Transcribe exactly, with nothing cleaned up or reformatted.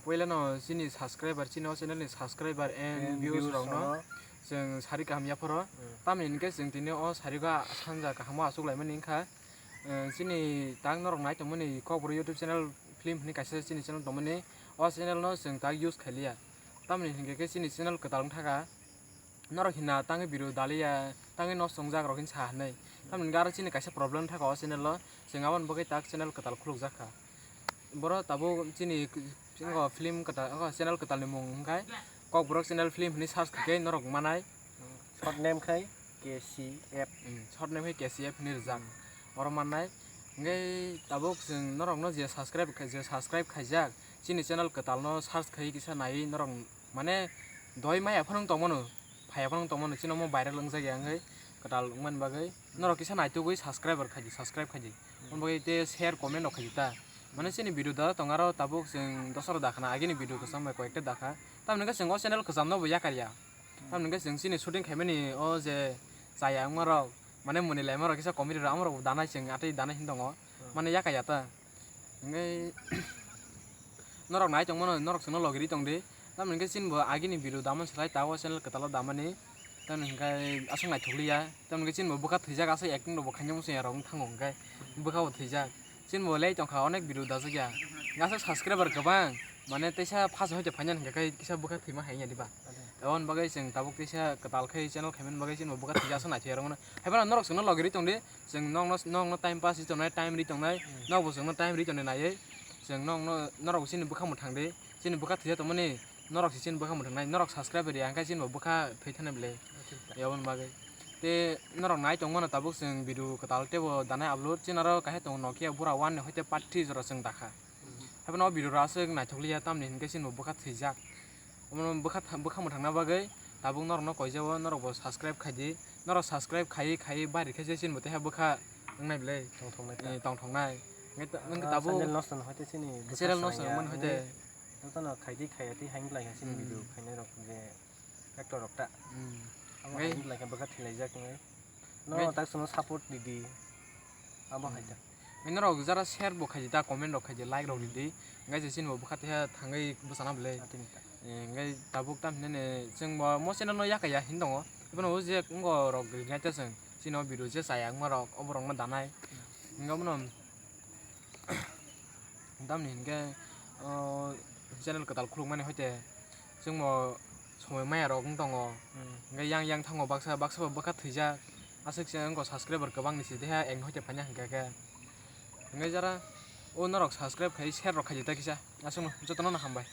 Puila no chini subscriber, chini o channel ni subscriber and And views views rok no rok no. Chwng sari kaham yaphoro. Hmm. Tamni hinkhe chwng tini o sari o sanja kaham o achuk lai mani wngkha. Eh, chini tak norok nai tong mani Kokborok YouTube channel film hwnwi kaisa chini channel tong mani. O channel no chwng tak use khai liya. Tamni hinkhe khe chini channel kwtal wng thaka. Norok hina tangwi video daliya, tangwi nosto wngjak rok hinsa hinwi. Tamni hwnba aro chini kaisa problem thaka o channel o, chwng aboni bagwi tak channel kwtal khulukjak kha. Boro tabuk chini, chini o film kwtal, o channel kwtal ni mung hwnkhe Kokborok channel film hinwi search khaikhe norok manai. Short name khai K C F. Hmm, short name khai K C F hinwi rijak. Hmm. Oro mannai. Hwnkhe tabuk chwng norokno je subscribe khai, je subscribe khaijak, chini channel kwtalno search khai kisa naiwi norok Mane doi maya phano wng tongmano, phaiya phano wng tongmano, chini omo viral wngjak ya wngwi kwtal wngmani bagwi norok kisa naitugwi subscriber khaidi, subscribe khaidi. Omo bagwi tei share, comment rok khaidi ta. Mane chini video da tong aro tabuk chwng dosaro dakha na, agini video kwcham bai koyekta dakha. Tamoni hwnkhe chwng o channel kwchamno bo yakar ya. Tamoni hwnkhe chwng chini shooting khaimani o je chaya wngmarok, mane mwnwi laimarok kisa comedy rok amorok bo danai chwng atwi danai hin tongo. Mane yakar ya ta. Hwnkhe norok nai tongmano, norok chwngno logiri tongdi. Tamoni hwnkhe chini bo agini video damani slai ta o channel kwtalo damani. Tamoni hwnkhe aswk naithokliya. Tamoni hwnkhe chini bo bwkha thwijak, aswk acting rok bo khaina muchungya rok wng thango hwnkhe bwkha bo thwijak. Chini bo lei tongkha onek video dajak ya. Aswk subscriber kwbang, mane teisa first hoite phaina hwnkhe kisa bwkha thwima haiya diba. Aboni bagwi chwng tabuk teisa kwtal khe channel khaimani bagwi chini bo bwkha thwijak aswk naithokya rok mano. Haiphano norok chwngno logiri tongdi. Chwng nokno, nokno time pass ri tongnai, time ri tongnai, hmm, nokbo chwngno time ri tongnai naiwi. Chwng nokno, norok chini bwkha mwthang di, chini bwkha thwija tongmani, norok se chini bwkha mwthang nai, norok subscribe ri ya, hwnkhe chini bo bwkha thwi thani bwle. Acha, acha. Aboni bagwi. Tei norok nai tongmano tabuk chwng video kwtal teibo danai upload, chini aro kaisa tongo Nokia bura one ni hoite part three jora chwng dakha. Hmm. Haiphano o video rok aswk naithokliya, tamni hwnkhe chini bo bwkha thwijak. Omo bwkha tha-, bwkha mwthangna bagwi tabuk norokno koijao, norokbo subscribe khaidi. Norok subscribe khaiwi khaiwi bari khe se chini bo teiha bwkha wngnai bwle. Tongthoknai ta. Eh, tongthoknai. Hwnkhe ta-, ah, hwnkhe tabuk channel nosto no hoite chini bwkha channel nosto swrangya nangmani hoite. Hwnkhe jotono khaidi khaiya tei haini lai kha chini, hmm, video khainai rok je actor rok ta. Hmm. Abo hwnkhe haini lai kha bwkha thwilaijak wngnai. No, hwnkhe tak sono support ridi. Abo hai ta. Hwnkhe norok jara share bo khaidi ta, comment rok khaidi, like rok ridi. Hwnkhe je chini bo bwkha teiha thangwi bwchana bwle. Atini ta. Eh, hwnkhe tabuk tam hinani chwng bo mo channel no yakaya hin tongo. Bono o je wngorok rinai ta chwng. Chini o video je chaya wngmarok, oborokno danai. Hwnkhe bono tamni hinkhe, o, channel kwtal khulukmani hoite chwngbo somoi maya rok wng tongo. Hmm. Hwnkhe yang yang thango baksa, baksa bo bwkha thwijak. Aswk se wngkha subscriber kwbangni se teiha eng hoite phaina hwnkhe khe. Hwnkhe jara o norok subscribe khai share rok khaidi ta kisa. Aswkno jotono no hambai.